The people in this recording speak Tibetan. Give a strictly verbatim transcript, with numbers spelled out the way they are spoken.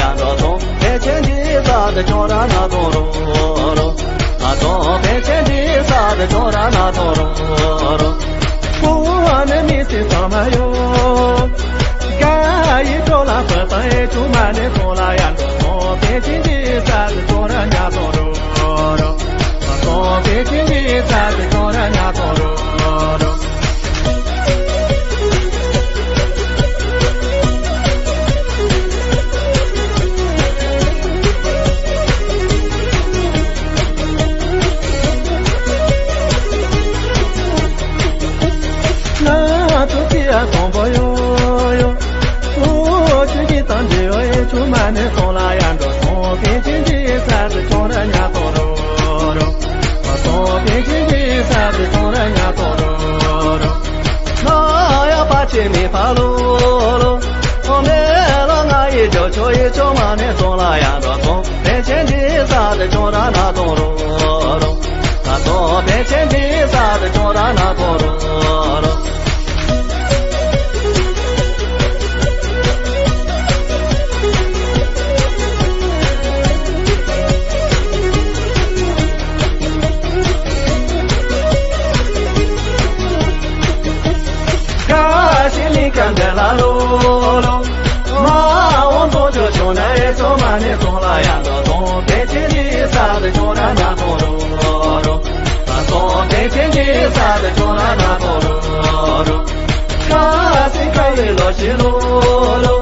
ཡང་འགྲོ་སོང་པཎ་ཆེན་འདི་ས་དེ་ཁྱོད་ར་ན་ཐོང་རོ་རོ། ང་ཚོ་པཎ་ཆེན་འདི་ས་དེ་ཁྱོད་ར་ན་ཐོང་རོ་རོ། ཕུ་བོ་ནི་མི་སྲིད་ས་མ་ཡོ། ག་ཡི་འགྲོ་ལ་བ་ས་ཨེ་ཆུ་མ་ནི་སོང་ལ་ཡང་འགྲོ་སོང་པཎ་ཆེན་འདི་ས་དེ་ཁྱོད་ར་ཉ་ཐོང་རོ་རོ། ང་ཚོ་པཎ་ཆེན་འདི་ས་དེ་ཁྱོད་ར་ཉ་ཐོང་རོ་རོ། ང་ཚོ་སྐྱིད་ཡ་གོང་པོ་ཡོ་ཡོ། ཨོ་ཆུ་སྐྱིད་དང་འདྲེ་ཡོ་ཨེ་ཆུ་མ་ནི་སོང་ལ་ཡང་འགྲོ་སོང་པཎ་ཆེན་འདི་ས་དེ་ཁྱོད་ར་ཉ་ཐོང་རོ་རོ། ང་ཚོ་པཎ་ཆེན་འདི་ས་དེ་ཁྱོད་ར་ཉ་ཐོང་རོ་རོ། ང་ཡ་པ་ཆེ་མི་ཕ་ལོ་ལོ། ཨོ་མེ་ལོ་ང་ཡི་ཇོ་ཆོ་ཡི་ཆོ་མ་ནི་སོང་ལ་ཡང་འགྲོ་སོང་པཎ་ཆེན་འདི་ས་དེ་ཁྱོད་ར་ན་ཐོང་རོ་རོ། ང་ཚོ་པཎ་ཆེན་འདི་ས་དེ་ཁྱོད་ར་ན་ཐོང་རོ་རོ། ཁ་ཤི་ལི་ཀ་འདི་ལ་ལོ་ལོ། མ་འོང་ཐོ་ཅོ་ཆོ་ན་ཨེ་ཆོ་མ་ནི་སོང་ལ་ཡང་འགྲོ་སོང་པཎ་ཆེན་འདི་ས་དེ་ཁྱོད་ར་ན་ཐོང་རོ་རོ། ང་ཚོ་པཎ་ཆེན་འདི་ས་དེ་ཁྱོད་ར་ན་ཐོང་རོ་རོ། ཁ་སི་ཁ་ལི་ལོ་ཤི་ལོ་ལོ།